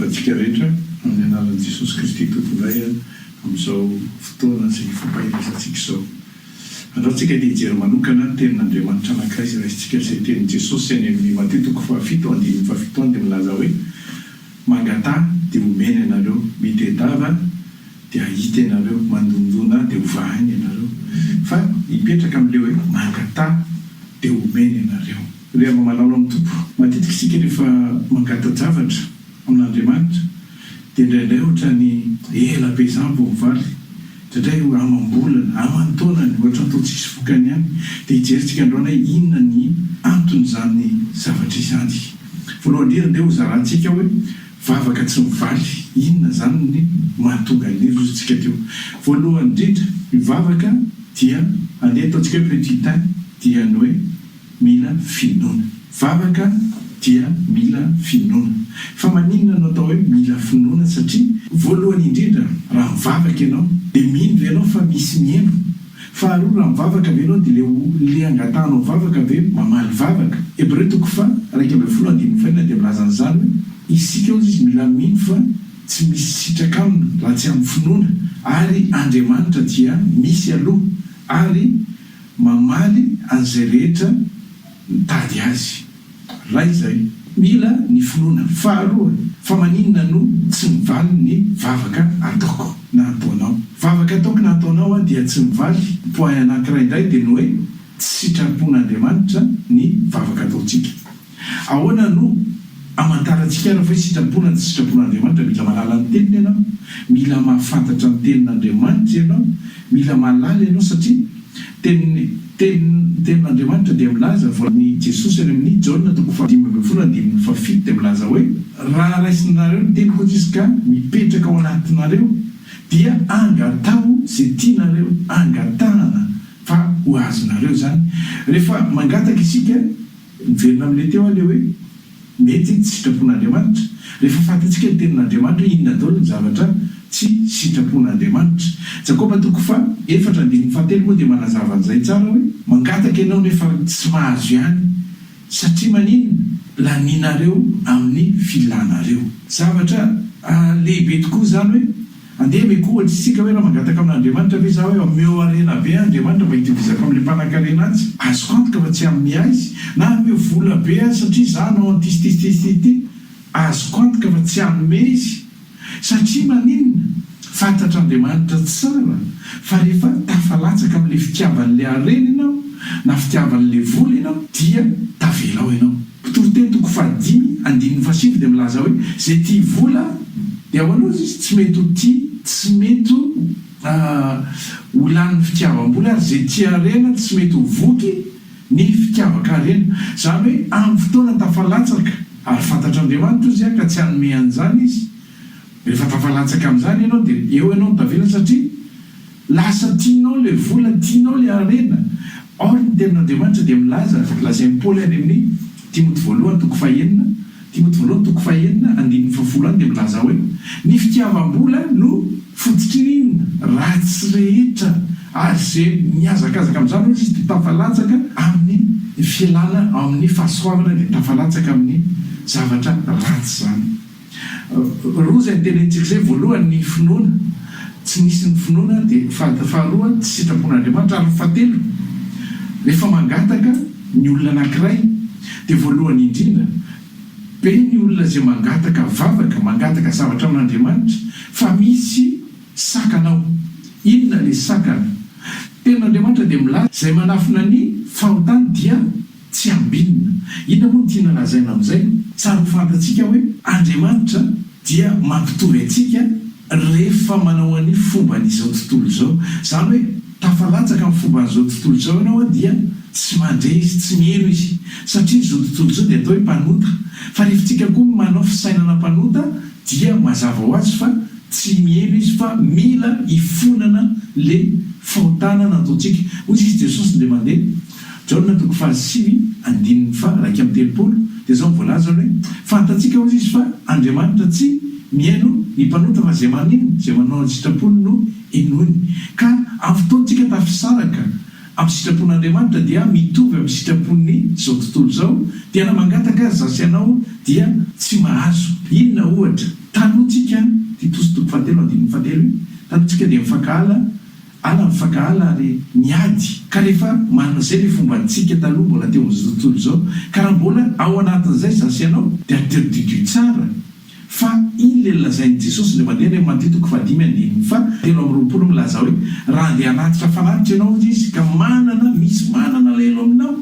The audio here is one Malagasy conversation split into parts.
Miarahaba antsika rehetra amin'ny anaran'i Jesosy Kristy Tompo indray amin'izao fotoana izay ifampaherezantsika izao. Andao tsika dia hijery manokana ny tenin'Andriamanitra anankiray izay raisintsika izay tenin'i Jesosy any amin'ny Matio toko fahafito andininy fahafito any dia milaza hoe, Mangataha dia homena ianareo, mitedava dia hahita ianareo, mandondona dia hovahina ianareo. Fa hipetraka amin'ilay hoe mangataha dia homena ianareo. Ry hava-malala ao amin'ny Tompo, matetika isika rehefa mangata-javatra amin'Andriamanitra dia indraindray ohatran'ny ela be izany vao mivaly, indraindray amam-bolana, aman-taonany, ohatran'ny toa tsisy vokany ihany. Dia hijerintsika androany hoe inona ny anton'izany zavatra izany. Voalohany indrindra andeha hozarantsika hoe vavaka tsy mivaly, inona izany ny mahatonga an'io rojontsika teo. Voalohany indrindra, ny vavaka dia, andeha ataontsika hoe petit un, dia ny hoe mila finoana. Vavaka dia mila finoana. Fa maninona no atao hoe mila finoana? Satria voalohany indrindra raha mivavaka ianao dia mino ve ianao fa misy mihaino? Faharoa raha mivavaka ve ianao dia le le angatahanao vavaka ve mamaly vavaka? Hebreo toko faha 11 andininy fahenina dia milaza an'izany hoe isika hozy izy mila mino fa tsy misy sitraka aminy raha tsy amin'ny finoana ary Andriamanitra dia misy aloha ary mamaly an'izay rehetra mitady azy. Ray izay. Mila ny finoana. Faharoa, fa maninona no tsy mivaly ny vavaka ataoko na ataonao? Vavaka ataoko na ataonao an dia tsy mivaly, point anankiray indray dia ny hoe tsy sitrapon'Andriamanitra ny vavaka ataontsika. Ahoana no amantarantsika ary fa hoe sitrapo na tsy sitrapon'Andriamanitra? Mila mahalala ny Teniny ianao, mila mahafantatra ny Tenin'Andriamanitra ianao, mila mahalala ianao satria Tenin'ny Tenin Tenin'Andriamanitra dia milaza fa ny Jesosy any amin'ny Jaona toko faha-15 andininy fahafito dia milaza hoe, Raha raisinareo ny Teniko hozy Izy ka mipetraka ao anatinareo dia angataho izay tianareo angatahana fa ho azonareo izany. Rehefa mangataka isika Miverina amin'ilay teo aho ilay hoe mety tsy sitrapon'Andriamanitra. Rehefa fantatsika ny tenin'Andriamanitra hoe inona daholo ny zavatra tsy sitrapon'Andriamanitra. Jakoba toko faha efatra andininy fahatelo moa dia manazava an'izay tsara hoe mangataka ianao nefa tsy mahazo ihany satria maninona? Lanianareo amin'ny filanareo. Zavatra lehibe tokoa izany hoe Andeha ameko ohatra isika hoe raha mangataka amin'Andriamanitra ve za hoe omeo harena be Andriamanitra mba hitovizako amin'ilay mpanankarena atsy, azoko antoka fa tsy hanome ahy izy, na hanome vola be ahy satria za hanao an'ity sy ity sy ity sy ity, azoko antoka fa tsy hanome izy, satria maninona? Fantatr'Andriamanitra tsara fa rehefa tafalatsaka amin'ilay fitiavan'ilay harena ianao na fitiavan'ilay vola ianao dia tavela ao ianao. Mpitoriteny toko fahadimy andininy fahasivy dia milaza hoe izay tia vola dia ahoana ozy izy? Tsy mety ho tia, tsy mety ho lanin'ny fitiavam-bola ary izay tia harena tsy mety ho voky ny fitiavan-karena. Izany hoe amin'ny fotoana tafalatsaka, ary fantatr'Andriamanitra ozy ka tsy hanome an'izany izy. Rehefa tafalatsaka amin'izany ianao dia eo ianao no tavela satria Lasa tianao ilay vola, tianao ilay harena. Or ny tenin'Andriamanitra dia milaza, lazain'i Paoly any amin'ny Timoty voalohany toko fahenina, Timoty voalohany toko fahenina andininy fahafolo any dia milaza hoe, ny fitiavam-bola no fototry ny inona? Ratsy rehetra, ary izay mihazakazaka amin'izany hoy izy dia tafalatsaka amin'ny fialana amin'ny fahasoavana dia tafalatsaka amin'ny zavatra ratsy izany. Roa izay notenenintsika izay, voalohany ny finoana, tsy nisy ny finoana, dia faharoa tsy sitrapon'Andriamanitra, ary ny fahatelo rehefa mangataka ny olona anankiray dia voalohany indrindra be ny olona izay mangataka vavaka, mangataka zavatra amin'Andriamanitra fa misy sakana ao. Inona ilay sakana? Tenin'Andriamanitra dia milaza izay manafina ny fahotany dia Tsy ambinina. Inona moa no tiana lazaina amin'izay? Tsara ho fantatsika hoe Andriamanitra dia mampitovy antsika rehefa manao an'ny fomban'izao tontolo izao. Izany hoe tafalatsaka amin'ny fomban'izao tontolo izao ianao dia tsy mandre izy, tsy miheno izy. Satria izao tontolo izao dia atao hoe mpanota. Fa rehefa tsika koa manao fisainana mpanota dia mazava ho azy fa tsy miheno izy fa mila hifonana le fahotana nataontsika. Hoy izy Jesosy dia mandeha. Jaona toko fahasivy andininy faha 31 dia izao no voalazany hoe, Fantatsika hozy izy fa Andriamanitra tsy mihaino ny mpanota fa izay maninona, izay manao ny sitrapony no henoiny. Ka amin'ny fotoantsika tafisaraka amin'ny sitrapon'Andriamanitra dia mitovy amin'ny sitrapon'ny izao tontolo izao dia na mangataka aza za sy ianao dia tsy mahazo. Inona ohatra? Taloha tsika, Titosy toko fahatelo andininy fahatelo io, taloha tsika dia mifankahala, ala mifankahala ary miady, ka rehefa manana izay le fombantsika taloha mbola teo amin'izao tontolo izao, ka raha mbola ao anatin'izay za sy ianao dia tadidio tsara fa iny le nolazain'i Jesosy indray mandeha any amin'ny Matio toko fahadimy andininy faha 23 milaza hoe raha andeha hanatitra fanatitra ianao hozy izy ka manana misy manana alahelo aminao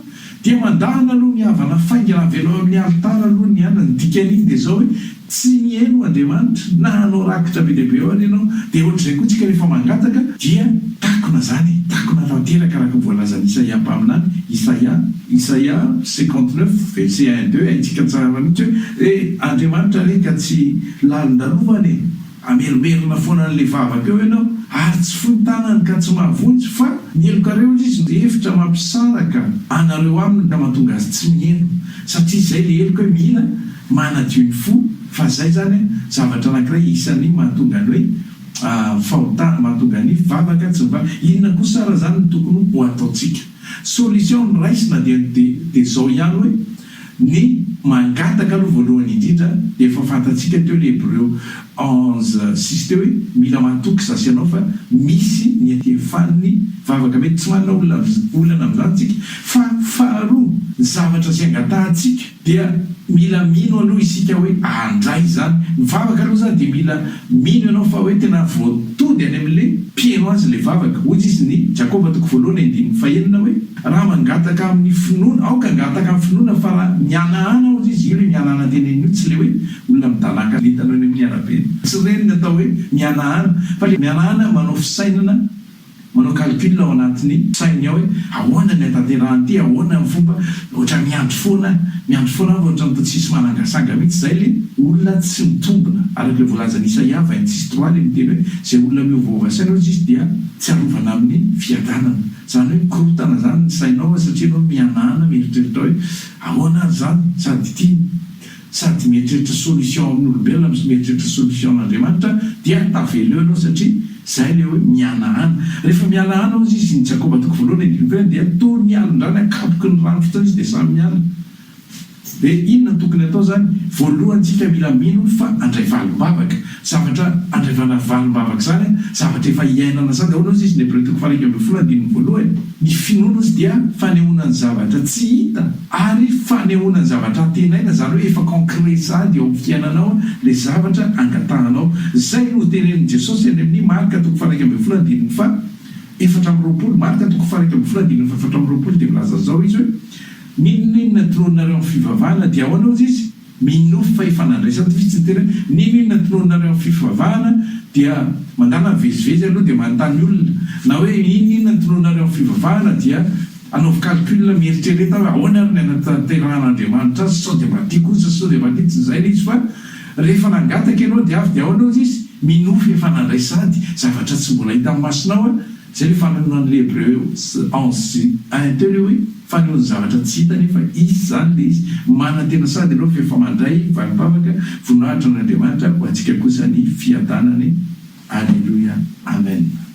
dia mandahana aloha ny havana faingana avelao amin'ny alitara aloha ny anana ny dikan'iny dia izao hoe Tsy miheno Andriamanitra na hanao rakitra be dia be eo ary ianao dia ohatr'izay koa tsika rehefa mangataka dia takona zany e, takona tanteraka araka ny voalazan'i Isaia mpaminany, Isaia, Isaia 59 verset un deux, haintsika tsara mihitsy hoe eh Andriamanitra re ka tsy lalondalovana e, Hamerimberina foana an'ilay vavaka eo ianao, ary tsy fohy tanany ka tsy mahavonjy, fa ny helokareo izy no hevitra mampisaraka anareo aminy ka mahatonga azy tsy miheno, satria izay ilay heloka hoe mila manadio ny fo, fa izay izany zavatra anankiray isan'ny mahatonga ny hoe fahotana, mahatonga ny vavaka tsy mivaly. Inona kosa ara izany no tokony ho ataontsika? Solution noraisina dia dia izao ihany hoe. Ny mangataka aloha voalohany indrindra dia efa fantatsika teo le Hebreo 11, 6 teo hoe mila matoky za sy ianao fa misy ny atefan'ny vavaka mety tsy manana olona olana amin'izany tsika fa faharoa ny zavatra izay angatahantsika dia mila mino aloha isika hoe handray izany ny vavaka aloha izany dia mila mino ianao fa hoe tena voatody any amin'le mpiheno azy le vavaka hoy izy ny Jakoba toko voalohany andininy fahenina hoe Raha mangataka amin'ny finoana, aoka hangataka amin'ny finoana fa raha mihanahana hozy izy, io ilay mihanahana tenenina io tsy ilay hoe olona midanàka hitanao eny amin'ny arabe eny. Tsy ireny ny atao hoe mihanahana fa ilay mihanahana manao fisainana, manao calcul ao anatin'ny sainy ao hoe ahoana ny hatanterahana ity, ahoana ny fomba, ohatran'ny miandry foana, miandry foana aho fa ohatran'ny toa tsisy manangasanga mihitsy, izay ilay olona tsy mitombina, araka ilay voalazan'i Isaia 26 trois ilay miteny hoe izay olona miovaova saina hozy izy dia tsy arovana amin'ny fiadanana. Zany hoe mikorontana zany ny sainao satria ianao mihanahana mieritreritra hoe ahoana ary zany sady ity sady mieritreritra solution amin'ny olombelona no mieritreritra solution an'Andriamanitra dia tavela eo ianao satria zay le hoe mihanahana. Rehefa mihanahana hozy izy ny Jakoba toko voalohany andininy fahenina dia toy ny alon-drano akapoky ny rano fotsiny izy dia samy miala. Dia inona no tokony atao zany? Voalohany tsika mila mino fa handray valim-bavaka. Zavatra andraivana valim-bavaka izany an, zavatra efa iainana sady ahoana hozy izy ny Hebreo toko faha 11 andininy voalohany? Ny finoana hozy dia fanehoana ny zavatra tsy hita ary fanehoana ny zavatra antenaina, izany hoe efa concret sahady eo amin'ny fiainanao ilay zavatra angatahanao. Izay no tenenin'i Jesosy any amin'ny Marka toko faha 11 andininy faha 24, Marka toko faha 11 andininy faha 24 dia milaza an'izao izy hoe, N'inon'inona tonononareo amin'ny fivavahana dia ahoana hozy izy? Minofy fa efa nandraisana ity tsy niteny hoe n'inon'inona tonononareo amin'ny fivavahana dia mandala mivezivezy aloha dia manontany olona na hoe n'inon'inona tonononareo amin'ny fivavahana dia anaovy calcul mieritrereta hoe ahoana ary ny hanatanterahan'Andriamanitra azy sao dia mba tia kosa sao dia mba tia tsy izay ilay izy fa rehefa nangataka ianao dia avy dia ahoana hozy izy? Minofy efa nandray sady zavatra tsy mbola hitan'ny masonao a Zay le fanehoana an'le Hebreu 11 un teo le hoe fanehoany zavatra tsy hita nefa hisy zany le izy, manantena sady ianao f'efa mandray valim-bavaka, voninahitra an'Andriamanitra ho antsika kosa ny fiadanany, Aleloia Amen.